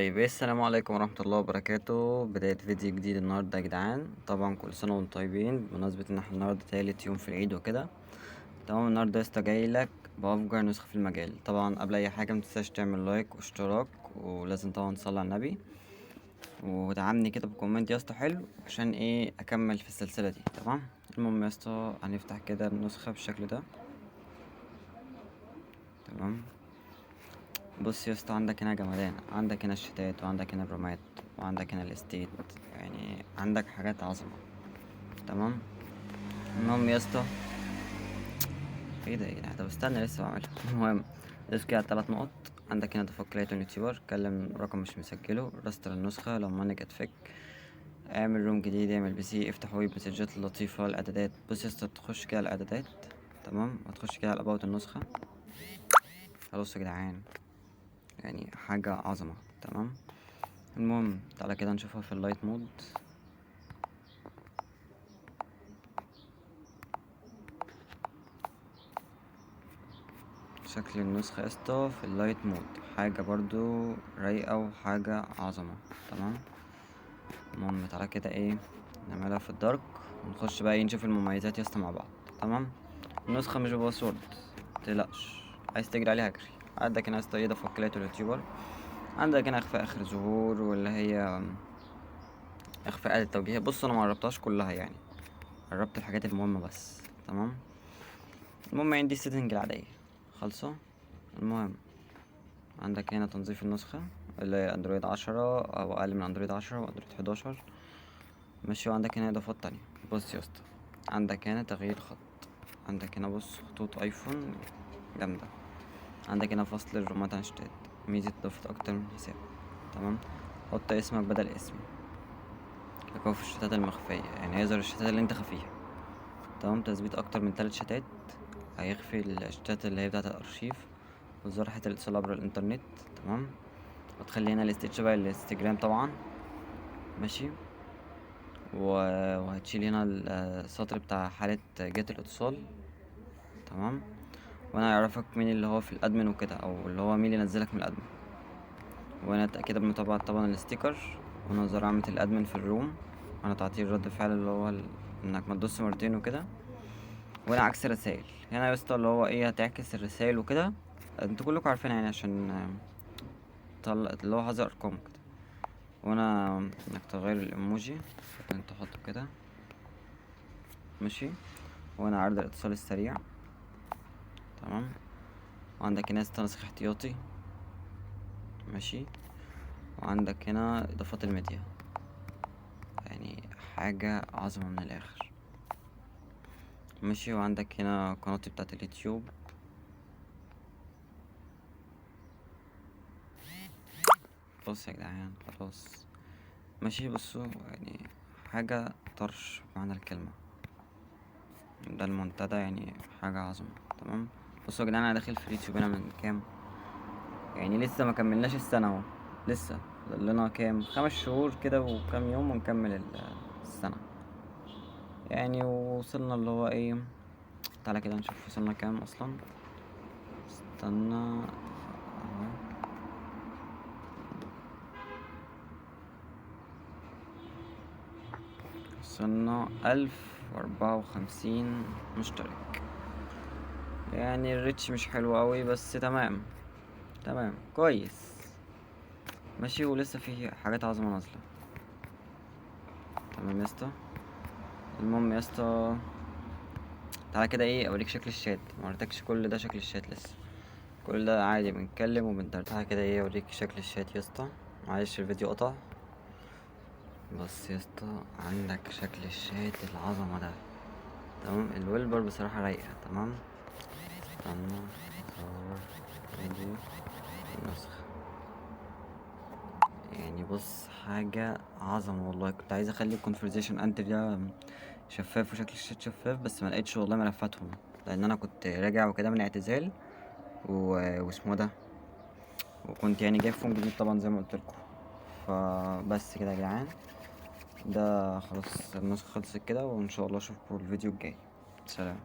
طيب ايه، السلام عليكم ورحمة الله وبركاته. بداية فيديو جديد النهاردة يا جدعان. طبعا كل سنة وانتم طيبين، بمناسبة ان احنا النهاردة تالت يوم في العيد وكده. تمام، النهاردة يا اسطى جايلك بأفجر نسخة في المجال. طبعا قبل اي حاجة متنساش تعمل like واشتراك، ولازم طبعا تصلي على النبي ودعمني كده ب comment يا اسطى حلو، عشان ايه اكمل في السلسلة دي. تمام، المهم يا اسطى هنفتح كده النسخة بالشكل ده. تمام، بص يا اسطى، عندك هنا جمدان، عندك هنا الشتات، وعندك هنا الرومات، وعندك هنا ال state، يعني عندك حاجات عظمة. تمام، المهم يا اسطى ايه ده يا جدعان، طب استنى لسه بعملها. المهم دوس كده على 3 نقط، عندك هنا تفك لايتون يوتيوبر، كلم رقم مش مسجله، restart النسخة لو مانك اتفك، اعمل ROM جديد، اعمل PC، افتح ويب مسجات اللطيفة، الاعدادات. بص يا اسطى تخش كده على الاعدادات، تمام، وتخش كده على about النسخة. خلاص يا جدعان، يعني حاجة عظمة. تمام، المهم تعالى كده نشوفها في ال light mode. شكل النسخة يا اسطى في ال light mode حاجة برضو رايقة وحاجة عظمة. تمام، المهم تعالى كده ايه نعملها في ال dark، ونخش بقى ايه نشوف المميزات يا اسطى مع بعض. تمام، النسخة مش ب password متقلقش، عايز تجري عليها اجري. عندك هنا يا اسطى ايه ده فكلات اليوتيوبر، عندك هنا اخفاء اخر ظهور، واللي هي اخفاء آلة التوجيه. بص انا معربتهاش كلها، يعني قربت الحاجات المهمة بس. تمام، المهم عندي ال setting العادية خالصة. المهم عندك هنا تنظيف النسخة اللي هي اندرويد 10 او اقل من اندرويد 10 واندرويد 11. ماشي، وعندك هنا اضافات تانية. بص يا اسطى عندك هنا تغيير خط، عندك هنا بص خطوط ايفون جامدة، عندك هنا فصل الرومات عن الشتات، ميزة اضافة اكتر من حساب. تمام، حط اسمك بدل اسمي، ايقاف الشتات المخفية، يعني هيظهر الشتات اللي انت خفيها. تمام، تثبيت اكتر من 3 شتات، هيخفي الشتات اللي هي بتاعة الارشيف، وزر حتة الاتصال عبر الانترنت. تمام، وتخلي هنا ال state شبه الانستجرام طبعا. ماشي، وهتشيل هنا السطر بتاع حالة جهة الاتصال. تمام، وانا هيعرفك مين اللي هو في ال admin وكده، او اللي هو مين اللي نزلك من ال admin. وانا اتاكد بمتابعة طبعا ال sticker، ونظر عامة ال admin في ال room، وانا تعطيه رد فعل اللي هو انك ما تدوس مرتين وكده. وانا عكس الرسائل هنا يا اسطى، اللي هو ايه هتعكس الرسائل وكده، انتوا كلكم عارفين يعني، عشان طلع اللي هو حظر ارقام كده. وانا انك تغير الايموجي ممكن تحطه كده. ماشي، وانا عرض الاتصال السريع. تمام، وعندك هنا نسخ احتياطي. ماشي، وعندك هنا اضافات الميديا، يعني حاجة عظمة من الاخر. ماشي، وعندك هنا قناتي بتاعت اليوتيوب. خلاص يا جدعان خلاص. ماشي، بصوا يعني حاجة طرش بمعنى الكلمة، ده المنتدى يعني حاجة عظمة. تمام، بصوا يا جدعان انا داخل في اليوتيوب هنا من كام، يعني لسه ما كملناش السنة اهو، لسه فاضل لنا كام، 5 شهور كده وكام يوم ونكمل السنة يعني. وصلنا اللي هو ايه، تعالى كده نشوف وصلنا كام اصلا. استنى اهو، وصلنا 1054 مشترك. يعني الريتش مش حلو قوي بس تمام، تمام كويس. ماشي، ولسه في حاجات عظمة نازلة. تمام يا اسطى. المهم يا اسطى تعالى كده ايه اوريك شكل الشات، ما وريتكش كل ده شكل الشات لسه، كل ده عادي بنتكلم وبندردش. تعالى كده ايه اوريك شكل الشات يا اسطى، معلش الفيديو قطع. بس يا اسطى عندك شكل الشات العظمة ده. تمام، ال wallpaper بصراحة رايقة. تمام، استنى اصور فيديو النسخة. يعني بص حاجة عظمة والله. كنت عايز اخلي ال conversation entry ده شفاف وشكل الشات شفاف، بس ما لقيتش والله ملفاتهم، لان انا كنت راجع وكده من اعتزال واسمه ده، وكنت جايب phone جديد طبعا زي ما قلت لكم. فبس كده يا جدعان، ده خلاص النسخة خلصت كده، وان شاء الله اشوفكم الفيديو الجاي. سلام.